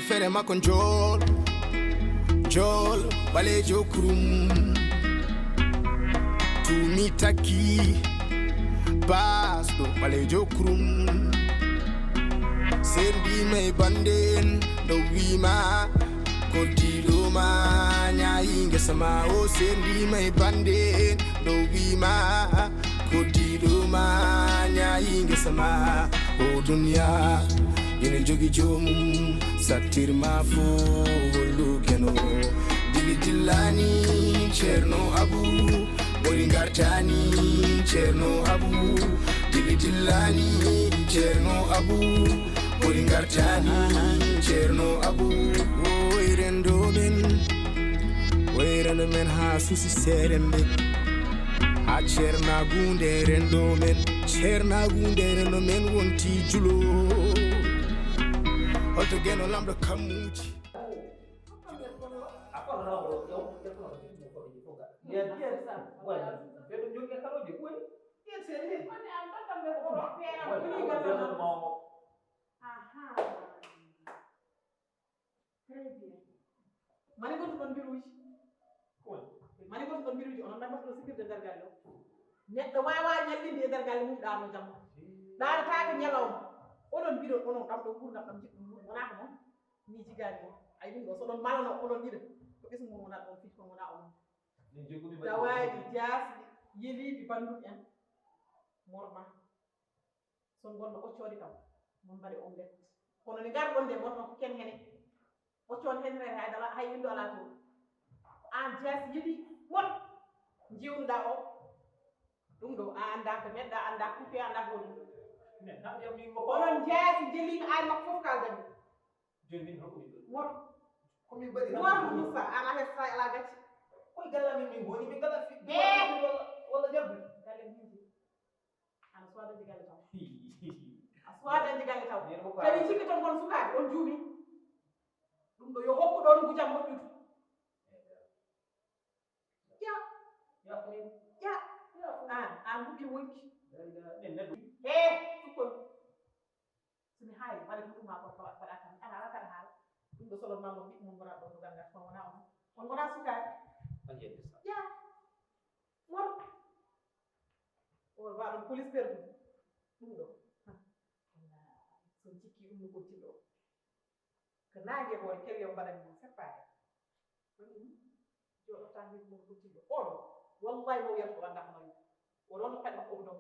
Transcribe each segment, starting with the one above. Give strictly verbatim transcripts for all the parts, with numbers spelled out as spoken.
Fere makko njool, njool, ɓaleejo kurum. Tumi takki, baasɗo, ɓaleejo kurum. Sendima e bande en, ɗo wima, koddiɗo ma, ñaayi ngesa ma, o sendima e bande en, ɗo wima, koddiɗo ma, ñaayi ngesa ma. O duniya, ina jogi joomum, sattir ma fo hollu keno. Dili dillani, Ceerno Abu, ɓuri ngartani, Ceerno Abu. Dili dillani, Ceerno Abu, ɓuri ngartani, Ceerno Abu. Oy rendo men, oy rendo men ha suusi seeremɓe. Ha ceernaagu nde renndo men, ceernaagu nde renndo men wonti julo. Holto Geno Laamɗo kammuuji? Aha. Très bien. Mani gonto ɗon mbiruuji. Mani gonto ɗon mbiruuji, onon nambata ɗo sikirde nder galle o. Neɗɗo waawaa ñallinde e nder galle mum ɗaano jamma. Ɗaanataake ñalawma. Onon mbiɗon, onon ɗam ɗo nguurndam ɗam njiɗɗon wuro, wonaa ko noon. Ni jigaani o. Ay ɗum ɗo, so ɗon malano, onon ɗiɗo. Ko ɓesngu mon wonaa ɗon, fii kon wonaa onon. Dawaaɗi, jaasɗi, yeliiɓi, banndum en. Morma. Son gonno ɓoccoode kam, mon mbaɗe omelette. Kono nde ngarɗon nde, wonno ko ken hene. Ɓoccoon hen rere, hay dala, hay winndo alaa toon. Ko aan jaasi yiɗi mon njiwnuɗaa o. Ɗum ɗo, a anndaa ko neɗɗo, a anndaa kuufi, a anndaa ko woni. Onon jaasi jeliima, aan makko fof kaaldani. Jooni min hoɗumi ɗo. Moto. Ko min mbaɗi. Moto Moussa, aan a hesata, alaa gacce. Koye galle amin min ngoni, min ngalaa fi-, eh, walla, walla jaggude. Galle min. Ana suwaa dañde galle taw. A suwaa dañde galle taw. Tawi cikki ton kon sukaaɓe, on juumi. Ɗum ɗo yo hokku ɗon ngujam moƴƴudu. Ya. Ya. Ya. An, an huɓɓi wonki. He, sukkon. So mi haali, mbaɗa ko ɗum maa ko tawa, mbaɗa kam, mi ala, ala kaɗa haala. Ɗum ɗo solon maa mo ɓiɓɓe mum, mbaɗa ɗon ko ganngat, kono wonaa on. On wonaa sukaaɓe. On yeddi sa. Ya. Mor. O waɗa police perdu. Ɗum ɗo. Ha. Wallaahi, so on cikki ɗum no konti ɗo. Ko naange hoore kewi o mbaɗani mo seppaade. Jooɗo tan min mo konti ɗo. Oɗo. Wallaahi mo wiyata ko wanda ko mari. O ɗon ko paɗi makko ɗo.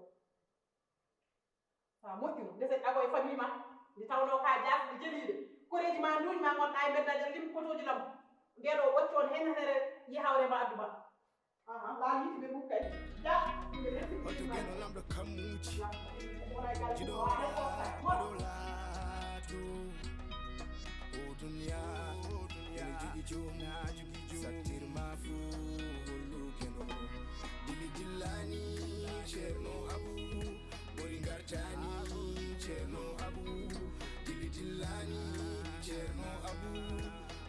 Sa moƴƴuno, ndese ɗago e famille ma, nde tawnoo ka jaasɗe jeliiɗe. Koreeji ma nduuñ ma ngonɗa e mbeddaji, lim kotooji lam. Nde ɗo wacci on hen henere yihawre ma addu ma. Aha, la yiɗi ɓe ɗum kay. Ja, ɓe resi. Holto Geno Laamɗo kammuuji? Jiɗo laato. O duniya, ene jogi joom, sattir ma fo hollu Geno. Dili dillani, Ceerno Abu. Ɓuri ngartani Ceerno Abu, dili dillani Ceerno Abu,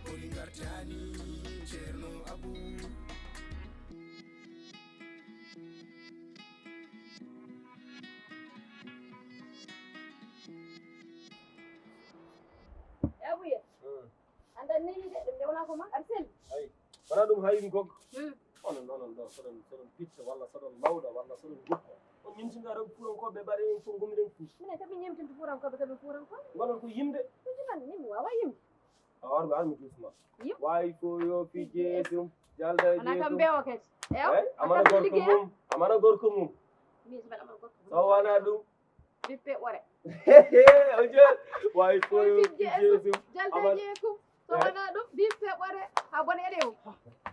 ɓuri ngartani Ceerno Abu. Abuye. Hmm. Andan ni de, ɗum de wonaa ko ma, aɗa selli. Ay, wonaa ɗum hayi mi goggo. Hmm. Onon, onon ɗo, soɗon, soɗon picca, walla soɗon mawɗa, walla soɗon guppa. On ñimtinta rewɓe fuurankooɓe, mbaɗe en fof ngummiɗen fuusi. Minen kam min ñimtinta fuurankooɓe, kam min fuurankooɓe. Mbaɗon ko yimde. Ko yimande, min mi waawaa yimde. A warɓe an mi duusma. Yim? Waawi fof yo fijje e sum, jalda e wonaa kam mbeewa kadi. Ew, ay, amana gorko mum, amana gorko mum. Min so mbaɗa amana gorko mum. So wonaa ɗum, Bippe ɓore. Ojo, waawi foyo fijje e sum, jalda jeekum. So wonaa ɗum, bippe ɓore. Ha bon eɗe o.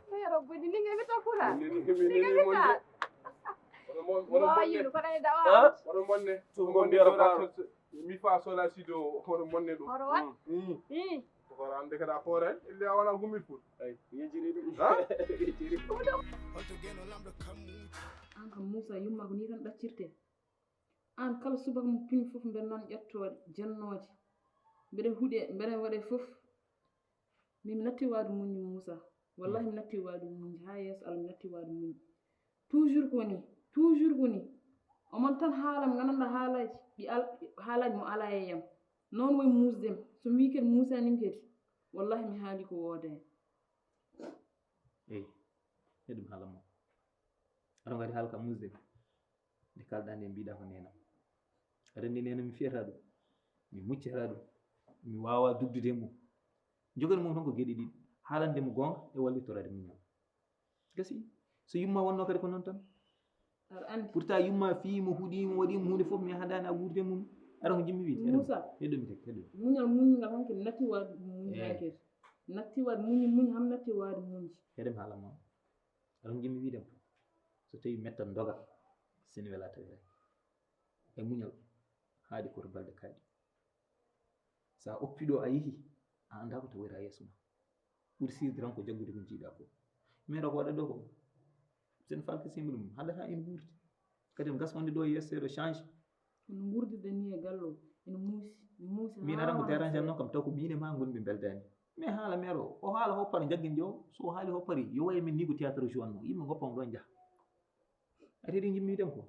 Hey, robbo ni ninge mi takura. Ninge mi ta. Mo yinu ko dani dawa. Woro monne. Tumbo mbiyata faaro. Mi fa sola sido, hono monne ɗum. Hono wat? Mm. Ko hoore an de kada hoore, illi a wona gummi ful. Ay, yejiri ɗum. Ha? Yejiri. Holto Geno Laamɗo kammuuji? An kam Moussa, yumma ko ni tan ɗaccirte. Aan kala subaka mo pini fof mbeɗa noon ƴettooɗe jennooje. Mbeɗa huɗe, mbeɗa waɗe fof. Min mi natti waadu muñde Moussa. Wallahi mi natti waadu muñde. Haa yeeso Allah mi natti waadu muñde. Toujours ko ni, toujours ko ni. Omon tan haalam nganndanɗaa haalaaji, ɗi al-, haalaaji mo alaa e yam. Noon woy muusdem. So mi wii kadi Moussa nin kadi. Wallahi mi haali ko wooda en. Eyi, heɗum haala mo. Aɗa ngadi haala ka musde. Nde kalɗa nde mbiɗa ko nena. Aɗa anndi nena mi fiyata ɗum. Mi muccata ɗum. Mi wawa dugdude e mum. Jogani mum tan ko geɗe ɗiɗi. Haalande mo goonga e wallitorade muñal. Gasi. So yumma wonno kadi ko noon tan. Aɗa anndi. Pourtant yumma fii mo huɗi mo waɗi mo huunde fof mi hadani a wuurde mum. Ara ko jimmi wiide. Moussa. Heɗo mi teg heɗo. Muñal muñgal tan ke natti waade muñi Eh. Hankadi. Natti waade muñi muñi ham natti waade muñji. Heɗem haala ma. Ara ko jimmi wiide mo. So tawi mettan doga. Sene wela tawira. E muñal. Haaɗi koto balɗe kaaɗi. Sa oppi ɗo a yehi. A annda ko tawoyta yeeso ma. Ɓuri sirde tan ko jaggude ko jiiɗa ko. Meeɗa ko waɗa ɗo ko. Sen falke simba ɗum. Haɗata en wuurdi. Kadi en gasonde ɗo yeeso seeɗa change. Kono nguurdirɗen ni e galle o ene muusi mi muusi. Min aɗa ko dérange an noon kam taw ko min e ma ngonmi beldani. Mais haala meeɗo o haala hoppana jaggin jo so o haali hoppari yo waye min ni ko théâtre joinno yimɓe goppa mo ɗo jaha. A reɗi jimmiɗen ko.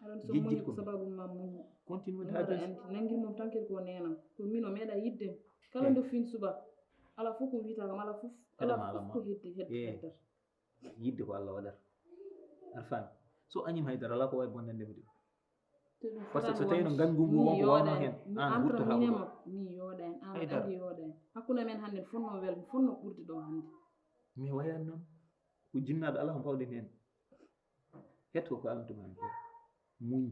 Aɗon so muñi ko sababu ma muñi. Continue Ɗum aɗa anndi nanngir mum tan kadi ko neenam ko min o meeɗa yidde kala nde fin suba. Ala fof ko wiyta kam ala fof. Ala fof ko heddi heddi heddata. Yidde ko Allah waɗata. Aɗa faami? So añim haydara ala ko wawi bonnande mi de. Par ce que so tawi no gangu ngu wonko wawno hen an wurtata ko ɗo. Ni yooɗa en an andi yooɗa en hakkunde men hannde mi fonno wel mi fonno ɓurde ɗo hannde. Mi wayan noon ko jinnaɗo ala ko mbawɗen hen. Hetto ko Allah tuma en fof muñ.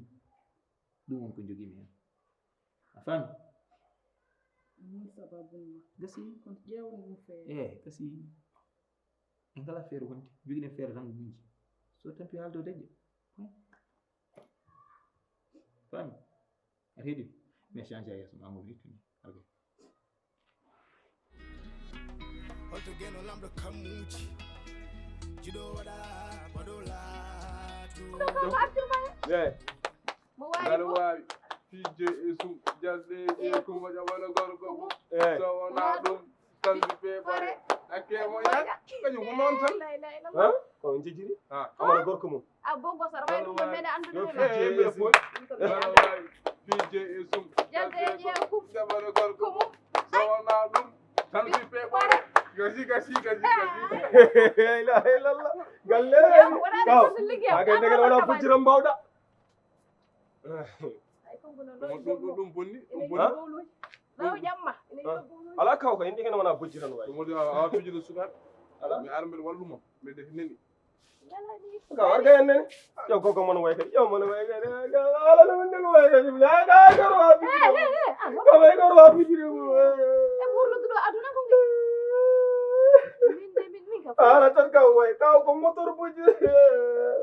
Ɗum won ko jogimi hen. A faami? Muñ sababu ma. Gasi. Kono ƴeew ɗum feere. Eyi gasi. En ngala feere wonde jogiɗen feere tan ko muñji. So tampi haalde o dañde. Faami? Aɗa heɗi? Mi change a yeeso ma mo wittu ni. Arga. Holto geno lamɗo kammuuji jiɗo waɗa baɗo laatu. Eyi. Mo waawi. Ngalo waawi. Fijje e sum jalɗe e kuma ƴaɓana gorko. Eyi. So wonaa ɗum. Salbi feeɓare. Akke mo yan. Kañum ko noon tan. Ko on jejjiri. Amana gorko mum. A bongo sara wayi ɗum meɗa anndude. Fijje e sum. Jalde e ƴeew kum. Ƴaɓana gorko mum. So wonaa ɗum. Salbi feeɓare. Gasi gasi gasi gasi. La ilaha illallah. Galle. Kaw. Agay ndegel wona bujjira mbawɗa. Ɗum bonni ɗum bonni. Ala kaw ko indi kene wona bojji tan wayi. Ɗum woni awa fijjude sukaaɓe. Ala mi ara mbeɗa walluma mbeɗa defi neni. Ka warga en nene. Yo gogo mon way kadi yo mon way kadi. Ala no men way kadi. La ga goro wa fijjude. Ko way goro wa fijjude. E burludu do aduna ko ngi. Min de min min ka. Ala tan ka way ka ko motor bojji.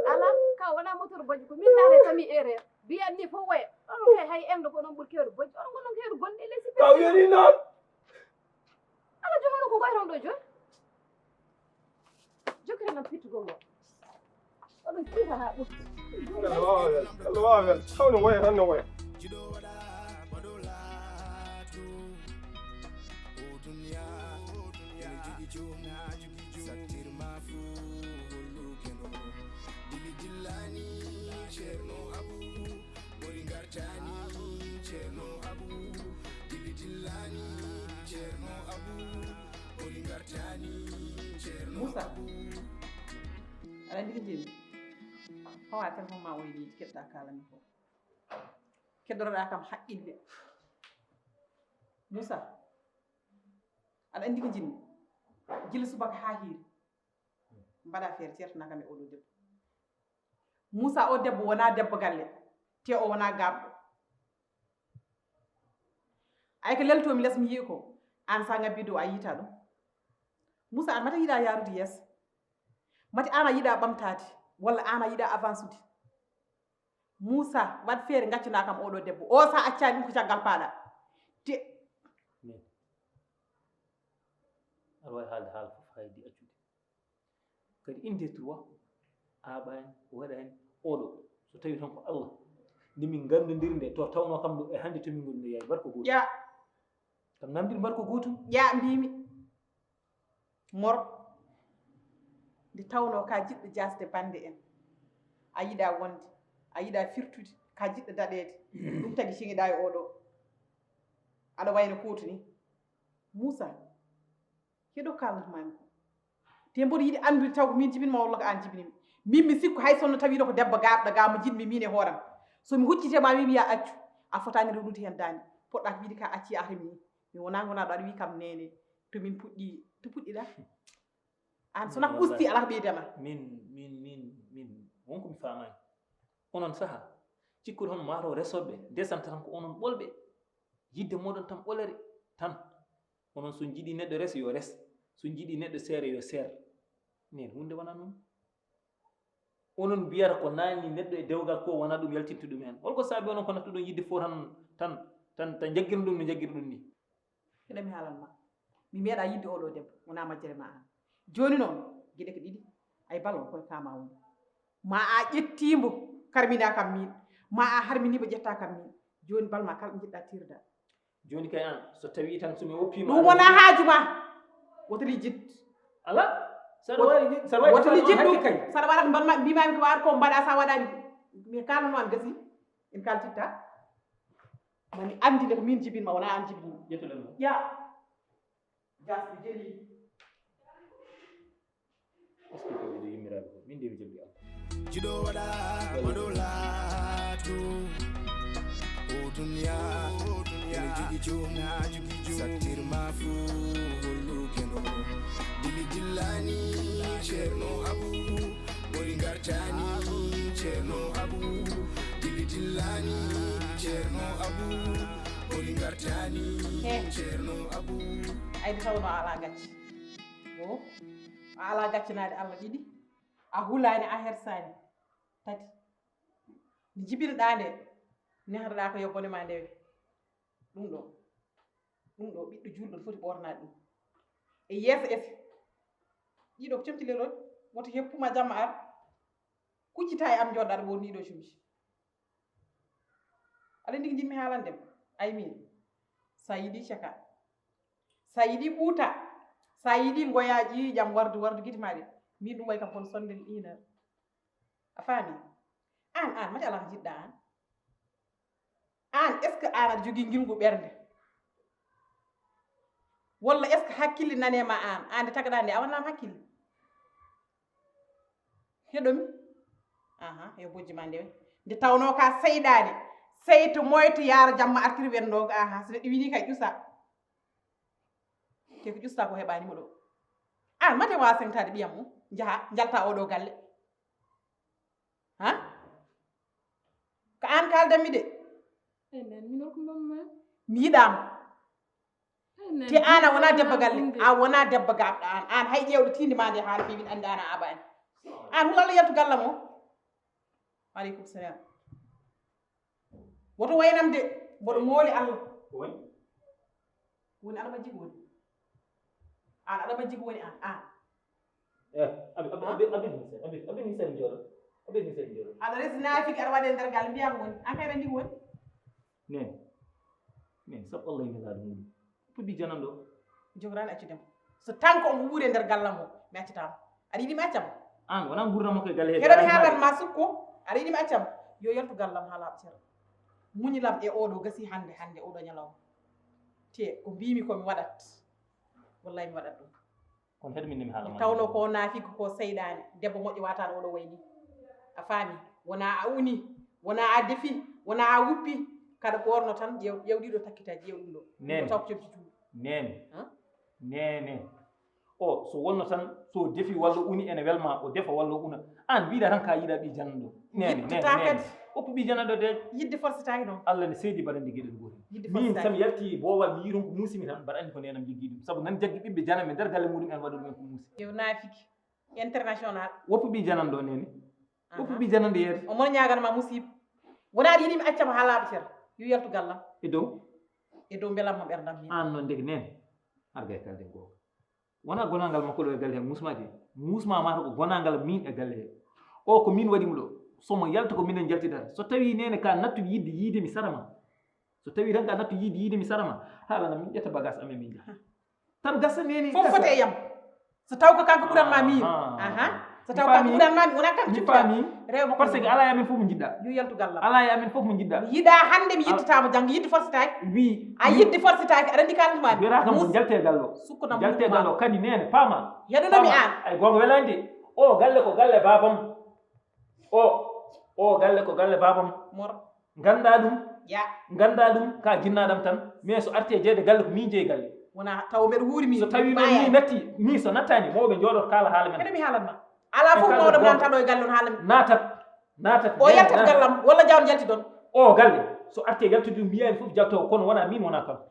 Ala ka wona motor bojji ko min na re tami erreur. Mbiyan ni fof waya onon kay hay endo ko onon ɓuri kewde bojji onon ko onon kewde gonɗe lesi. Taw yoni noon. Ala jogono ko ngoyton ɗo jooni. Jokkiren am pittugol ngo. Oɗon kiita haa ɓurti. Kala wawa wel kala wawa wel tawno woya tan no woya. Moussa, aɗa anndi ko njeemi? Fawa téléphone ma o e leydi keɗɗa kalami ko. Keɗɗoroɗa kam haqqille. Moussa, aɗa anndi ko njimmi? Gila subaka haa hiiri. Mbaɗa feere ceertana kam e oɗo debbo. Moussa o debbo wona debbo galle te o wona garɗo. Ay ko leltomi les mi yii ko an sa ngabbi dow a yiita ɗum. Moussa an mata yiɗa yarude yeeso. Mati an a yiɗa ɓamtade walla an a yiɗa avancude. Moussa waɗ feere gaccana kam oɗo debbo o sa accani ɗum ko caggal paɗa. Te aɗa wawi haalde haala fof haydi accude. Kadi inde trois aaɓaani waɗaani oɗo so tawi tan ko allah nde min nganndondiri nde to tawno kam ɗo e hannde tomin ngoni nde yaay mbaɗ ko gootum ƴa kam namdir mbaɗ ko gootum ƴa mbimi mor nde tawno ka jiɗɗo jasde bannde en a yiɗa wonde a yiɗa firtude ka jiɗɗo daɗeede ɗum tagi cigiɗa e oɗo aɗa wayno kootu ni Moussa Heɗo kalnat mami ko. Te mboɗo yiɗi anndude taw ko min jibinma walla ko an jibinimi. Min mi sikku hay sonno tawi ɗo ko debbo gaɓɗo ga mo jiɗmi min e hooram. So mi huccite ma mi wiya accu. A fotani rewnude hen dande. Poɗɗa ko wiide ka acci a remi. Mi wona gona ɗo aɗa wi kam nene. To min puɗɗi, to puɗɗiɗa. An sona ko usti ala ko ɓeydema. Min, min, min, min. Wonko mi famani. Onon saha. Cikkude hono mato resoɓe. Desanta tan ko onon ɓolɓe. Yidde moɗon tan ɓolere tan. Onon so jiɗi neɗɗo res yo res. So jiɗi neɗɗo seere yo seer. Min hunde wona noon. Onon mbiyata ko naani neɗɗo e dewgal ko wona ɗum yaltinta ɗum en. Holko saabi onon ko nattuɗon yidde fof tan, tan, tan, tan jaggirno ɗum no jaggirɗon ni? Heɗa mi haalan ma. Mi meeɗa yidde oɗo debbo, wona majjere ma an. Joni noon, geɗe ko ɗiɗi. Ay balo koye kama woni. Ma a ƴettimbo, karmina kam min. Ma a harminibo ƴetta kam min. Joni balma kala ɗo jiɗɗa tirda. Joni kay an, so tawi tan so mi woppima ɗum wona haaju ma. Woto lijjit. Ala. Saɗa wawi saɗa wawi woto lijjit ɗum kay. Saɗa waɗata mban mbimami ko waɗa ko mbaɗa sa waɗani. Mi kalano an gasi. En kaltitta. Mami andi nde ko min jibinma wona an jibinmi. Ƴettuɗen mo. Ya. Jas mi jeli. Est-ce que ko ɓeɗo yimmiraaɓe ko min de mi joggi am. Jiɗo waɗa waɗo laato. O duniya ene jogi joom. Sattir ma fuu holluke no. Dili dillani ceerno abu. Bori gartani ceerno abu. Dili dillani ceerno abu. Bori gartani ceerno abu. Ayde tawno ala gacce. O a ala gaccanaade Allah ɗiɗi, a hulaani, a hersaani. Tati, nde jibinoɗaa nde, nehatoɗaa ko yo bone ma ndewe. Ɗum ɗo, ɗum ɗo ɓiɗɗo juulɗo no foti ɓoornaade ɗum. E yeeso ese, ɗiɗo ko comci lelol, woto heppuma jamma ar, kuccita e am njooɗo aɗa ɓoorni ɗo comci. Aɗa anndi ko njiɗmi haalande ma? Ay min, so a yiɗi caka, so a yiɗi ɓuuta, so a yiɗi ngoya ƴiiƴam wardu wardu gite ma ɗe, min ɗum way kam kono sonde ɗinar. A faami? Aan, aan, mate alaa ko njiɗɗaa aan? Aan, est-ce que aan aɗa jogii ngilngu ɓernde? Walla est-ce que hakkille nane ma aan? Aan nde tagɗaa nde, a wonnaama hakkille? Heɗomi? Aha, yo bojji ma ndewe. Nde tawnoo ka seyɗaani, seyto moyto yaara jamma artiri wennooga, aha, so neɗɗo winii kay ƴusa. Te ko ƴusta ko heɓaani mo ɗo. Aan mate waawa sengtaade ɓiyam mum, njaha, njalta oɗo galle. Ha? Ko aan kaaldanmi de. Enen, min okku mbamma. Mi yiɗaama. Te aan a wona debbo galle, a wona debbo gaɓɗo aan. Aan hay ƴeewɗo tiinde ma nde haa no feewi andi aan a abaani. Aan hul Allah yaltu gallam o. Aleykum salam. Woto waynam de, mboɗo mooli Allah. Ko woni? Woni aɗa majji ko woni? Aan aɗa majji ko woni aan, aan. Eh, abi abi abi abi abi abi sen joro. Abi sen joro. Aɗa resi naafiki aɗa waɗe nder galle mbiya ko woni? An kay andi ko woni? Nen. Nen sab Allah ina laadu mum. Puɗɗi janando. Jogoraani accudema. So tan ko omo wuuri e nder gallam o, mi accataama. Aɗa yiɗi mi accam? An wona ngurdam makko e galle he. Heɗo mi haalan ma sukko. Aɗa yiɗi mi accam? Yo yaltu gallam haa laaɓa cere. Muñilam e oɗo gasi hannde hannde oɗo ñalawma. Te ko mbimi ko mi waɗat. Wallahi mi waɗat ɗum. Kono heɗo min nemi haala. Tawno ko naafiku ko seyɗaane debbo moƴƴo wataano oɗo wayni. A faami? Wona a uni, wona a defi, wona a wuppi. Kaɗa ɓoorno tan ƴeew ƴeew ɗiɗo takkita ƴeew ɗum ɗo. Nene. Taw ko comci cuuɗi. Nene. Nene. O so wonno tan so defi walla uni ene welma o defa walla una. An mbiɗa tan ka yiɗa ɓi jananɗo. Nene nene nene. Oppu ɓi jananɗo de. Yidde forsitaaki noon. Allah ne seedi mbaɗanɗe geɗel gotel. Yidde forsitaaki. Min sami yalti boowal mi yiiron ko muusimi tan mbaɗa anndi ko nenam joggi ɗum sabu nan jaggi ɓiɓɓe jananɓe nder galle muɗum en waɗa ɗum en ko muusi. Yo naafiki international. Woppu ɓi jananɗo nene. Woppu ɓi jananɗo yeede. O mono ñaganma musiba. Wona aɗa yiɗi mi accama haa laaɓa cer. Yo yaltu gallam. E dow. E dow mbelamma ɓerdam min. An noon ndeke nene. Arga e kalden googa. Wona gonangal makko ɗo e galle he musma de. Musma mata ko gonangal min e galle he. O ko min waɗi mo ɗo. Somo yalta ko minen jaltidata so tawi nene ka nattu yidde yiide mi sarama. So tawi tan ka nattu yiide yiide mi sarama. Haalana min ƴetta bagage amen min jaha. Tan gasa nene fof fote e yam. So taw ko kanko ɓuran ma min. Aha. So taw kam ɓuran mami wona kam mi faami. Rew mo parce que ala e amen fof mo jiɗɗa. Yo yaltu gallam. Ala e amen fof mo jiɗɗa. Mi yiɗa hannde mi yittataamo janngo yiɗde forsitaaki. Wi a yiɗde forsitaaki aɗa anndi kalanta mami wiyata kam ko jalte gallo. Sukko nam jalte gallo kadi nene paama. Yeɗonomi aan. Ay gonga welani de. O galle ko galle babam. O o galle ko galle babam. Mor ganda ɗum. Ya ganda ɗum ka jinnaɗam tan. Mais so arti e jeeyde galle ko min jeeyi galle. Wona taw mbeɗa wuuri min so tawi noon ni natti ni so nattani mawɓe jooɗoto kaala haala men. Kadi mi haalan ma ala fof mawɗo nantaɗo e galle on haala mi natat. Natat o yaltat gallam walla jawon jalti ɗon. O galle so arti e yaltude ɗum mbiyani fof jaltowo kono wona min wona kanko.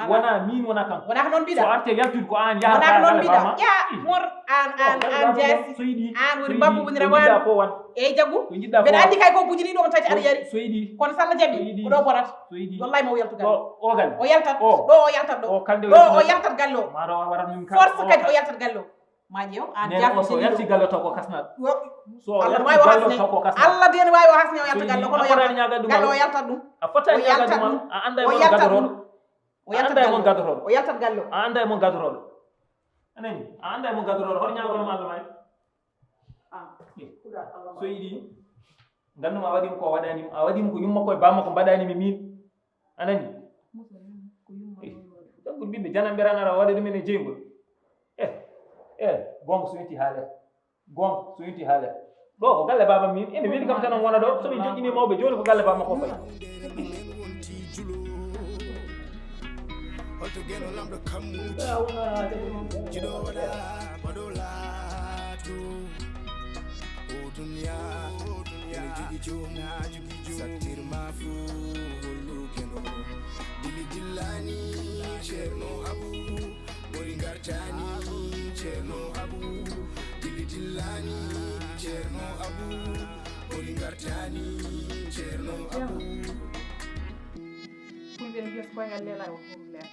Wona min wona kanko wona ko noon mbiɗa so arti e yaltude ko an yahata wona ko noon mbiɗa ya mor an an an jaasi so yiɗi an woni babbo woni rawane fof wan eyyi jaggu ko jiɗɗa mbeɗa anndi kay ko bujini ɗo on tati aɗa yari so yiɗi kono salla jaɓi ko ɗo bonata so yiɗi wallahi ma o yaltu galle o galle o yaltat ɗo o yaltat ɗo o kalde ɗo o yaltat galle o maro waran min force kadi o yaltat galle o ma ƴeew an jaasi so yalti galle taw ko kasnaɗo so allah no wawi o hasne allah de no wawi o hasne o yalta galle kono galle o yaltat ɗum a fotani ñagade ɗum a anda o yaltat ɗum o yaltat galle o yaltat galle a anda e mon gadoroɗo anani a anda e mon gadoroɗo hoto ñagono ma allah may so yiɗi ganduma a waɗima ko waɗanima a waɗima ko yumma koye bamma ko mbaɗanimi min anani janggude ɓiɓɓe janam ɓe ranara waɗa ɗumen e jeygol e e gonga so yonti haale gonga so yonti haale ɗo ko galle baba min ene weli kam tan on wona ɗo somin joƴƴini mawɓe joni ko galle baba makko fayi holto geno lamɗo kammuji jiɗo waɗa waɗo laato o duniya ene jogi joom sattir ma fo hollu geno dili dillani ceerno abu ɓuri gartani ceerno abu dili dillani ceerno abu ɓuri gartani ceerno abu fulɓe no mbiyata koyngal lelani won huru leer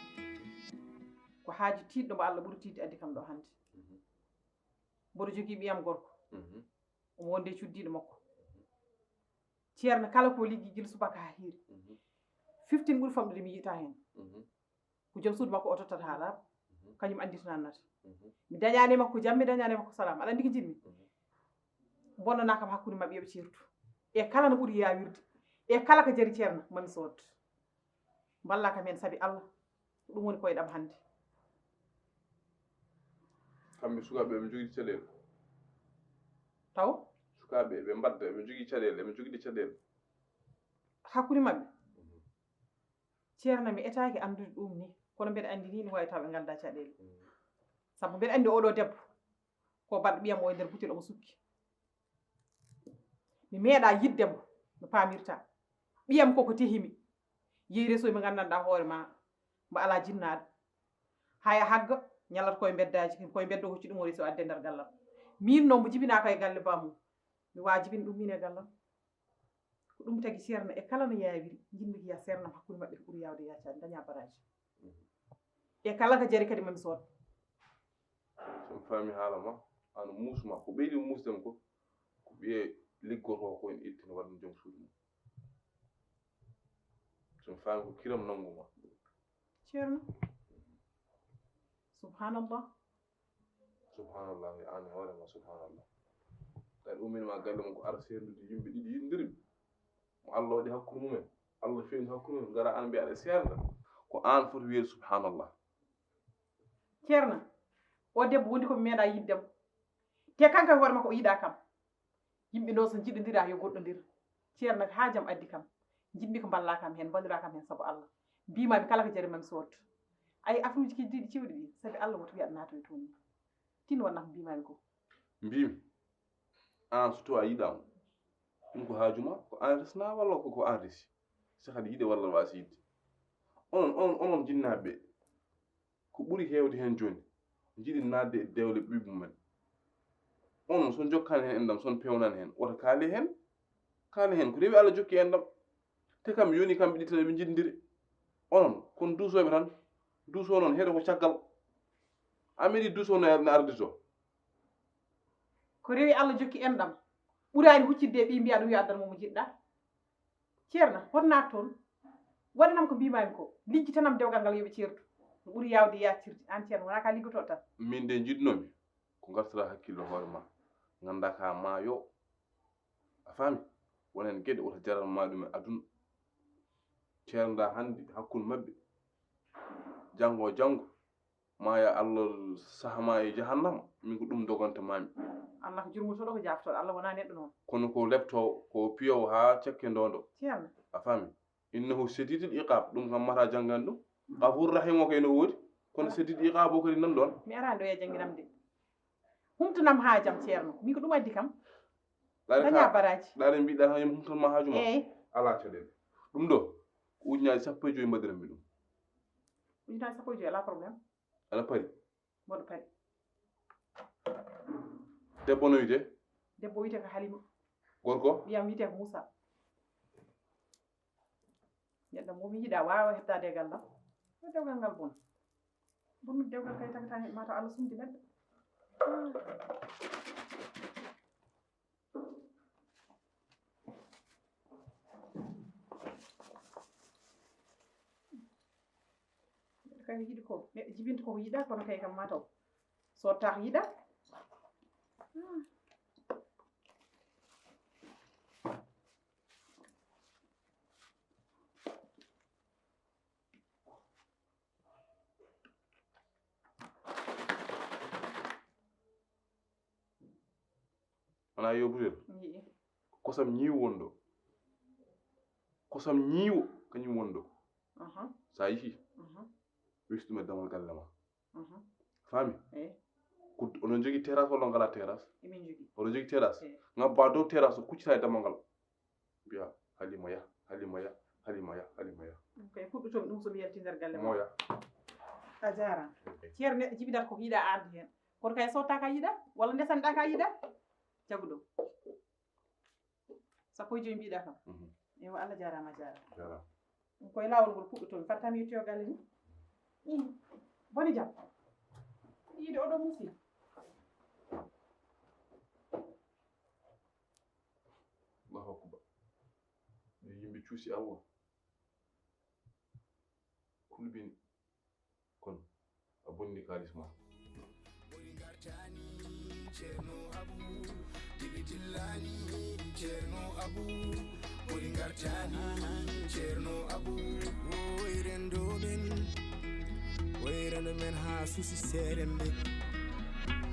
ko haaji tiiɗɗo mo allah ɓuri tiiɗde addi kam ɗo hannde mboɗo jogii ɓiyam gorko omo wonde e cuddiiɗo makko ceerno kala ko liggi gila subaka haa hiiri fiftin ɓuri famɗude mi yiyata heen ko joom suudu makko o tottata haa laaɓa kañum annditana nata mi dañaani makko jam mi dañaani makko salaam aɗa anndi ko njiɗmi bonnanaa kam hakkunde maɓɓe yoɓe ceertu e kala no ɓuri yaawirde e kala ko jari ceerno mami sood mballaa kam heen sabi allah ko ɗum woni koye ɗam hannde kamɓe sukaaɓe ɓe njogii caɗeele taw sukaaɓe ɓe mbadda ɓe njogii caɗeele ɓe njogii caɗeele hakkunde maɓɓe ceerno mi etaaki anndude ɗum ni kono mbeɗa anndi ni ne waawi taw ɓe ngannda caɗeele sabu mbeɗa anndi oɗo debbo ko baɗɗo ɓiyam o e nder butel omo sukki mi meeɗa yiɗde mo no paamirta ɓiyam koko tehimi yehi reso mi nganndanɗa hoore ma mbo ala jinnaaɗo haya hagga ñalata koye mbeddaaji koye mbeddo hocci ɗum o reso adde nder gallam min noon mbo jibinaaka e galle bamum mi wawa jibin ɗum min e gallam ko ɗum tagi ceerno e kala no yawiri jinmi ko ya ceernam hakkunde maɓɓe ko ɓuri yawde yacade daña baraji e kala ko jari kadi mami sood so mi faami haala ma ano muusma ko ɓeydi muusdem ko ko ɓiye liggoto ko en itti no waɗa joom suudu mum so mi faami ko kiram nannguma ceerno subhanallah subhanallah e an hoorema subhanallah kadi umminma galle mum ko ara seerndude yimɓe ɗiɗi yiɗdiri mo allah waɗi hakkude mumen allah feewni hakkude mumen gara an mbiya aɗa seernda ko an foti wiyde subhanallah ceerno o debbo wondi komi meeɗa yiddemo te kanko e hoore makko o yiɗa kam yimɓe noon so jiɗodira yo goɗɗodir ceerno ko haajam addi kam jiɗmi ko mballa kam heen mballira kam heen sabu allah mbimami kala ko jari mami sood ay afruji keddiɗi cewɗi ɗi sabi allah woto wiyaɗa nato e toon ni tin wonnata ko mbimami ko mbimi an so tawi a yiɗama ɗum ko haajuma ko an resna walla koko an resi si kadi yiɗe walla wasi yiɗde onon onon onon jinnaɓe ko ɓuri hewde hen joni jiɗi nadde e dewle ɓiɓɓe mumen onon so jokkani hen endam son pewnani hen wota kaali hen kaali hen ko rewi allah jokki endam te kam yoni kamɓe ɗiɗi tan ɓe jiɗdiri onon kon duusoɓe tan duuso noon heɗo ko caggal amiri duuso no ardi to ko rewi allah jokki endam ɓurani huccitde e ɓi mbiya ɗum yo addan mo mo jiɗɗa ceerno hotnat toon waɗanam ko mbimami ko lijjitanam dewgal ngal yoɓe ceertu no ɓuri yawde yaccirde an ceerno wona ka liggoto tan min de jiɗnomi ko gartata hakkillo hoore ma Nganndaa ka maayo. A faami? Wonen geɗe wota jaran ma ɗum e aduna. Ceernda hannde hakkunde maɓɓe. Janngo janngo. Maaya Allah saha ma e jahannama. Min ko ɗum doganta mami. Allah ko jurmotoɗo ko jaftoɗo. Allah wona neɗɗo noon. Kono ko lepto, ko piyowo haa cekke ndondo. Ceerno. A faami? Innahu shadidul iqab. Ɗum kam mata janngan ɗum. Gafur rahim o kay no woodi. Kono shadidul iqab o kadi nan ɗon. Mi arani ɗo ya jannginam de. Humtanam haajam ceerno. Min ko ɗum addi kam. Daña baraji. Ɗaɗe mbiɗa tan yim humtan ma haaju ma. Eyi. Ala caɗeele. Ɗum ɗo, ko ujunaaji sappo e joyi mbaɗiran mi ɗum. Ujunaaji sappo e joyi, ala problème. Ala pari. Mboɗo pari. Debbo no wiyetee? Debbo wiyetee ko Halima. Gorko? Ɓiyam wiyetee ko Moussa. Neɗɗo mo mi yiɗa waawa hettaade e gallam. Ko dewgal ngal bon. Bonnude dewgal kay tagata neɗɗo, mataw Allah sumdi neɗɗo. Neɗɗo kay yiɗi ko, neɗɗo jibinta koko yiɗa, kono kay kam mataw sotta ko yiɗa. Wona yo butel. Kosam ñiiwo wonɗo. Kosam ñiiwo kañum wonɗo. Sa yihi, wistu ɗum e damal galle ma. Faami? Oɗon jogi terrasse walla on ngala terrasse? Emin jogi. Oɗon jogi terrasse? Ngabba dow terrasse o kuccita e damal ngal. Mbiya Halima ya, Halima ya, Halima ya, Halima ya. Ɗum kay fuɗɗotomi ɗum so mi yalti nder galle ma. Moya. A jaaraama. Ceerno, neɗɗo jibinata ko yiɗa arde heen. Kono kay sotta ka yiɗa walla ndesanɗa ka yiɗa. Jaguɗo. Sappo e joyi mbiɗa kam. Ewa, Allah jaaraama, a jaaraama. Jaaraama. Ɗum koye laawol ngol puɗɗotomi. Fatta mi yettoyo galle ni. Boni jam. Yiide oɗo musi. Allahu akbar. Yo yimɓe cuusi Allah. Kulɓini. Kono a bonni kaalis ma. Boni ngartani Ceerno Abu, dibi dillani Ceerno Abu. Boni ngartani Ceerno Abu. Oy rendo men, oy rendo men ha susi serembe.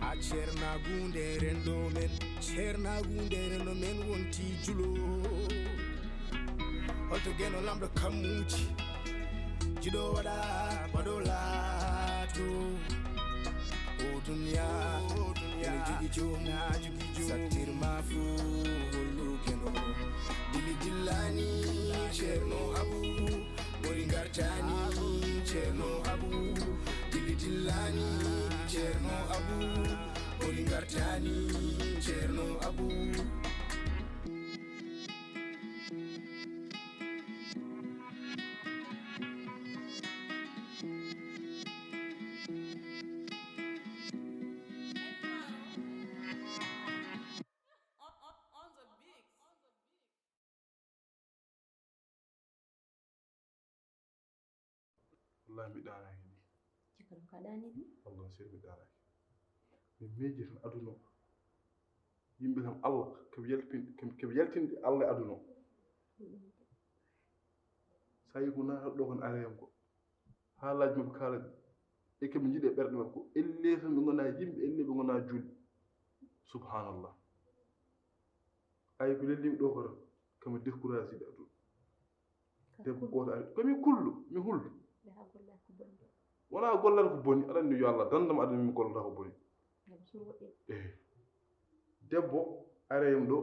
Ha ceernagunde rendo men, ceernagunde rendo men wonti julo. Holto geno lamɗo kammuji? Jiɗo waɗa baɗo laato. O duniya, ene jogi joom, sattir ma fo hollu geno. Dili dillani Ceerno Abu, bori ngartani Ceerno Abu. Dili dillani Ceerno Abu, bori ngartani Ceerno Abu. Wallahi mi ɗaanaaki ni. Cakka ɗum ka ɗaani ɗum? Wallahi sey mi ɗaanaaki. Min miiji tan aduna o. Yimɓe kam Allah, kam yaltin-, kam, kam yaltinde Allah e aduna o. Sa yi ko naata ɗo kon areyam ko. Haalaaji maɓɓe kaala ɗi. E kam jiɗe ɓerɗe maɓɓe ko. Elle tan ɓe ngona yimɓe, elle ɓe ngona julɓe. Subhanallah. Ay ko lelli ɗo ko tan. Kam découragé de aduna. Debbo gooto ari, ko mi kullo, mi hullo. Ɓe haa gollal ko bonni. Wonaa gollal ko boni, aɗa anndi yo Allah danndam, aɗa anndi mi gollata ko boni. Ngam surwo ɗe. Eh. Debbo areyam ɗo,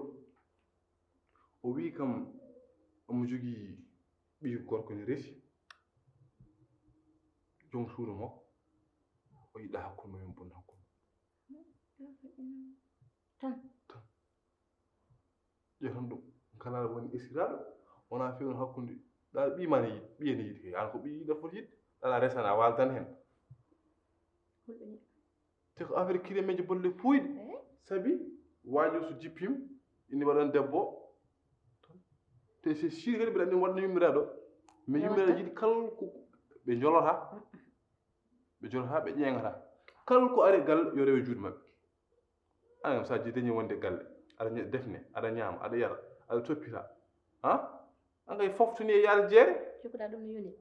o wii kam omo jogii ɓiy gorko ne resi. Joom suudu makko, o yiɗa hakkunde men, bonna hakkunde. Tan. Tan. Ƴeew tan ɗum. Kala woni esiraaɗo, wonaa feewno hakkunde. Ɗaal ɓii ma ne yiɗi, ɓiye ne yiɗi kay. Aan ko ɓii yiɗa foti yiɗde. Ɗaal a resana, a waaldan heen. Hulɓe ni. Te ko affaire kiremeeje bolle puuyɗe. Eh? Sabi waajo so jippiima, ina waɗan debbo. Te c'est sûr kadi mbiɗa anndi waɗna yummiraaɗo. Mais yummiraaɗo yiɗi kala ko ɓe njolata. Ɓe njolata, ɓe ƴeeŋata. Kala ko ari e galle yo rewe juuɗe maɓɓe. An kam, so a dañi wonde galle, aɗa ña-, defne, aɗa ñaama, aɗa yara, aɗa toppita. Ha? An kay, fof toni e yaade jeere. Jokkuɗa ɗum no yoni.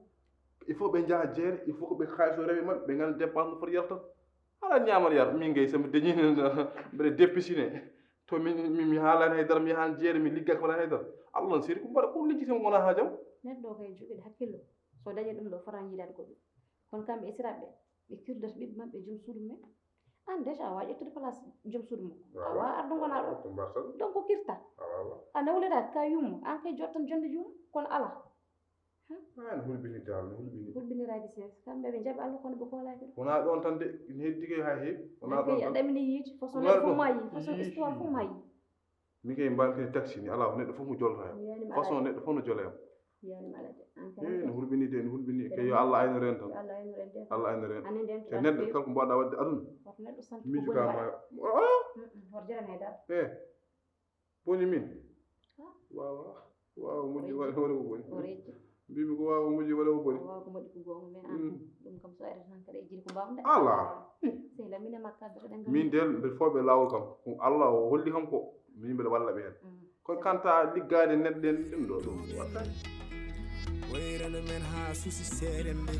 Il faut ɓe njaha jeere, il faut ko ɓe kaalis o rewe maɓɓe, ɓe ngannda dépense no foti yarata. Aɗa ñaama, aɗa yara. Min kay, so mi dañi, mbeɗa dépiscine. To min, min, mi haalani haydara, mi yahan jeere, mi ligga ko wala haydara. Allah noon seeri ko mbaɗa, ko lijjitee mo wona haajam. Neɗɗo kay jogiiɗo hakkillo, so dañi ɗum ɗo, fota yiidaade goɗɗum. Kono kamɓe esiraɓe, ɓe kirdata ɓiɓɓe maɓɓe joom suudu mumen. An déjà a wawa ƴettude place joom suudu mum. A wawa ardu gona ɗo. Ko mbartal. Donc ko kirta. A wawa. A nawlira ka yummo, an kay jottan jonde jummo, kono ala. An hulɓini dal, no hulɓini. Hulɓiniraaki sees. Kamɓe ɓe jaɓi Allah kono ɓe koolaaki ɗum. Wona ɗon tan de, ene heddi kay ha heewi. Wona ɗon tan. A ɗamini yiide, façon neɗɗo fof ma yi, façon histoire fof ma yi. Min kay mbaɗi kene taxi ni, ala ko neɗɗo fof mo jolta hen. Mi wiyani ma façon ala de. Neɗɗo fof no jola hen. Mi wiyani ma ala de. An kay. Eh, no hulɓini de, no hulɓini. Kay yo Allah aynu ren tan. Yo Allah aynu ren de. Allah aynu ren. Anen nden. Te neɗɗo kala ko mbaɗa wadde aduna. Wata neɗɗo sant ko miijo boni ka waɗa. Ma. Mm, mm, hoto jaran hay dara. Eh. Boni min? Ha? Wawa. Wawa moƴƴi waɗa waɗa ko boni. O rejji. Mbimi ko wawa moƴƴi waɗa ko boni. Wawa ko moƴƴi ko gonga, mais an, mm, ɗum kam so ari tan kadi e jiiɗi ko mbawɗa. Ala. Sehla min e makka addude ɗen kam. Min del mbeɗa fooɓe lawol kam. Ko Allah o holli kam ko. Min mbeɗa walla ɓe hen. Mm. Kono kanta liggaade neɗɗo en ɗum ɗo ɗum watta. Wayrano men haa suusi seeɗen ɓe.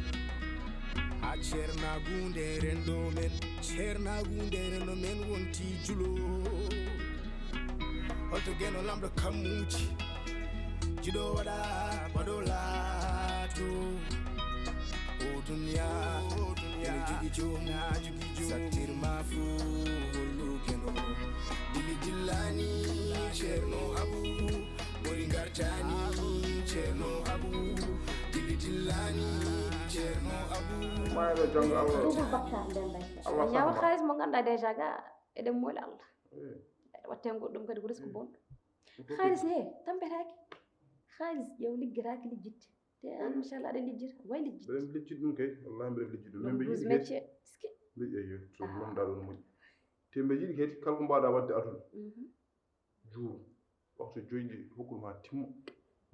Haa ceernaagu nde renndo men. Ceernaagu nde renndo men wonti julo. Holto geno lamɗo kammuuji. Jiɗo waɗa baɗo laato. O duniya, o duniya. Ene jogi joom, ene jogi joom. Sattir ma fuu hollu geno. Dili dillani ceerno Abu. Bori ngartani ceerno Abu. Dili dillani ceerno Abu. Mayɗo janngo Allah. Ɗum ko bakkaat nden ɗay. Allah. Ñaawa sahma. Xaalis mo ngannduɗaa déjà ga eɗen mooli Allah. Eh. Watten goɗɗum kadi ko risque bonɗo. Xaalis he, tampetaake. Xaalis ƴeew liggetaake lijjitte. Te an, machallah, aɗa lijjita, way lijjitte. Mbeɗen lijjit ɗum kay, wallahi mbeɗen lijjit ɗum. Min mbeɗa yiɗi kadi. Mbeɗa, eyyo, to lonɗa ɗo no moƴƴi. Te mbeɗa yiɗi kadi kala ko mbawɗa waɗde aduna. Mhm. Juul, waxtu joyi ɗi, hokku ɗum haa timma.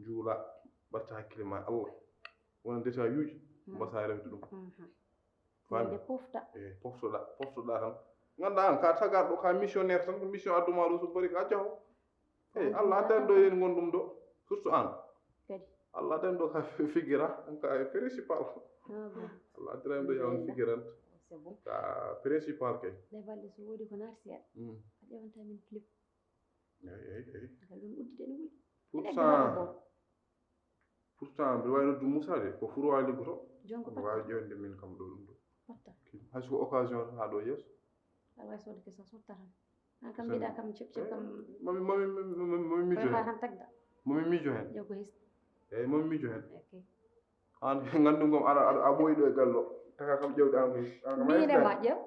Juula, ɓatta hakkille ma e Allah. Wona ndetayuuji, mhm, mbasa rewde ɗum. Mhm. Faami? Nde pofta. Eh, poftoɗa, poftoɗa tan. Ngannduɗaa an, ka tagarɗo, ka missionnaire tan, ko mission adduma ɗo, so bari ka jaho. Eyi, Allah addani ɗo yen ngon ɗum ɗo. Surtout an. Kadi. Allah addani ɗo ka figira, an ka e principal. Ah, bon. Allah addani ɗo yawon figirant. C'est bon. Ka principal kay. Nde balɗe so woodi ko naati seeɗa. Mm. A ƴewanta min clip. Eyi, eyi, eyi. Ngal ɗum uddude no wuli. Pourtant, eɗen bon. Pourtant, mbiɗa waawi noddu Moussa de, ko furo waawi liggoto. Jonko. Omo waawi ƴeewde min kam ɗo ɗum ɗo. Patta. Hay so ko occasion tan haa ɗo yeeso. Aɗa waawi soodde kesa sotta tan. An kam mbiɗa kam cep cep kam. Eh, mami, mami, mami, mami, mami miijo heen. Tan tagda. Mami miijo heen. Jogo his. Eyi, mami miijo heen. Ok. An nganndu ngom aɗa, aɗa, a ɓooyi ɗo e gallo. Taka kam ƴeewde an ko his. An kam. Miine ma ƴeew.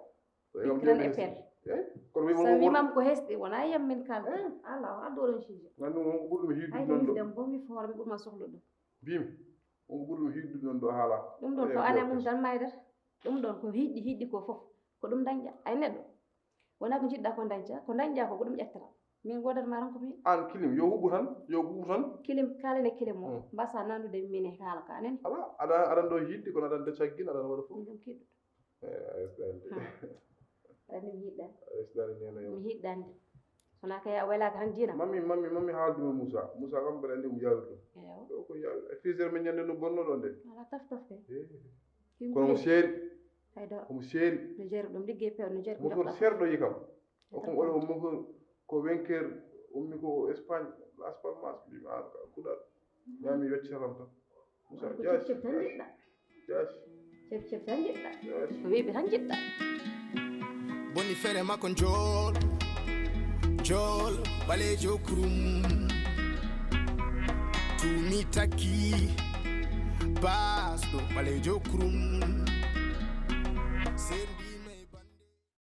Pikkiran e per. Eh? Kono mi. So wimam ko hesɗi, wona yam min kalta. Eh? Ala, o addu oɗon sujet. Nganndu on ko ɓurɗum hiiɗde non ɗo. Ay, ɗum mi hoore mi ɓurma sohlude ɗum. Mbimi, on ko ɓurɗum hiiɗde non ɗo haala. Ɗum ɗon ko ane mum tan maydata. Ɗum ɗon ko hiiɗɗi, hiiɗɗi ko fof. Ko ɗum dañƴa. Ay neɗɗo. Wona ko njiɗɗa ko dañƴa, ko dañƴa ko, ko ɗum ƴettata. Min godat ma tan ko min. An kilim, yo huɓɓu tan, yo huɓɓu tan. Kilim, kalen e kilim o. Hmm. Mbasa nandude min e haala ka anen. Ala, aɗa, aɗan ɗo hiiɗde, kono aɗan da caggin, aɗan waɗa fof. Min ɗum kiɗɗo. Eh, a yesɗani de. Hmm. Aɗa anndi mi yiɗɗan. A yesɗani nena yo. Mi yiɗɗan de. Sona kay a waylaaka tan diina. Mami, mami, mami haaldu mo Moussa. Moussa kam mbeɗa anndi mo yawir ɗum. Eyo. Ɗo ko yawir. E fils men ñande no bonno ɗon de. Ala taf taf kay. Eh. Kono mo seeri. Hay dara. Omo seeri. No jeeri ɗum liggey pew, no jeeri ko. Mo fof seeri ɗo yi kam. O kam oɗo mo ko, ko vingt heures, ummi ko Espagne, Las Palmas, mbimi an ka kuɗal. Ñaami weccaram tan. Musa, ko jaasi, cep cep tan jaasi, njiɗɗa. Jaasi. Cep cep tan njiɗɗa. Jaasi. Ko weeɓi tan njiɗɗa. Boni fere makko njool, njool, ɓaleejo kurum. Tuumi takki, baasɗo, ɓaleejo kurum. Sen